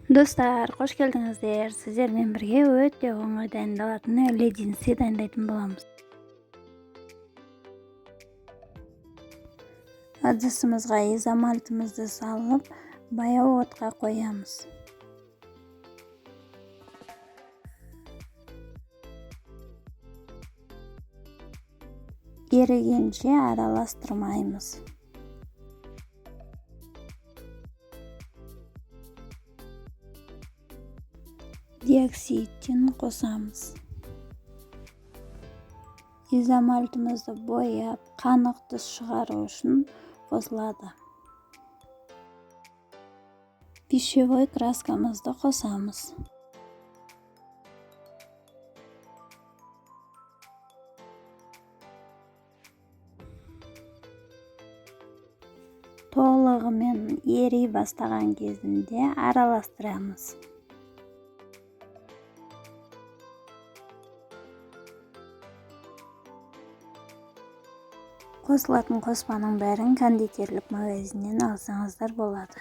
Достар, қош келдіңіздер. Сіздермен бірге өте оңай дайындалатын леденцы дайындайтын боламыз. Ыдысымызға изомальтымызды салып, баяу отқа қоямыз. Ерігенше араластырмаймыз. Диоксидтен қосамыз. Изомальтымызды бояп, қанық түс шығару үшін қосылады. Пищевой краскамызды қосамыз. Толығымен ери бастаған кезінде араластырамыз. Қосылатын қоспаның бәрін кондитерлік магазиннен алсаңыздар болады.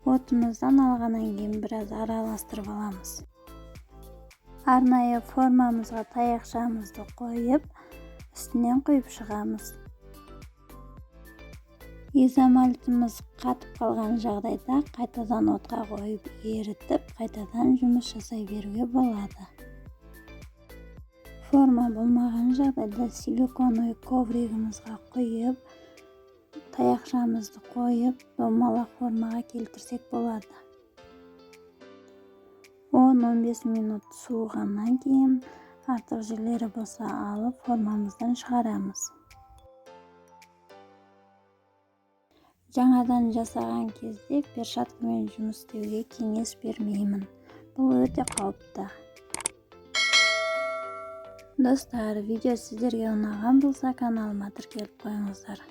Отымыздан алғаннан кейін біраз араластырып аламыз. Арнайы формамызға таяқшамызды қойып, үстінен құйып шығамыз. Изомальтымыз қатып қалған жағдайда қайтадан отқа қойып ерітіп, қайтадан жұмыс жасай беруге болады. Форма болмаған жағдайда силиконовый ковригімізға құйып, таяқшамызды қойып, домалақ формаға келтірсек болады. 10-15 минут суығаннан кейін артық жерлері болса алып формамыздан шығарамыз. Жаңадан жасаған кезде перчаткамен жұмыс істеуге кеңес бермеймін. Бұл өте қауіпті. Достар, видео сіздерге ұнаған болса, каналыма тіркеліп қойыңыздар.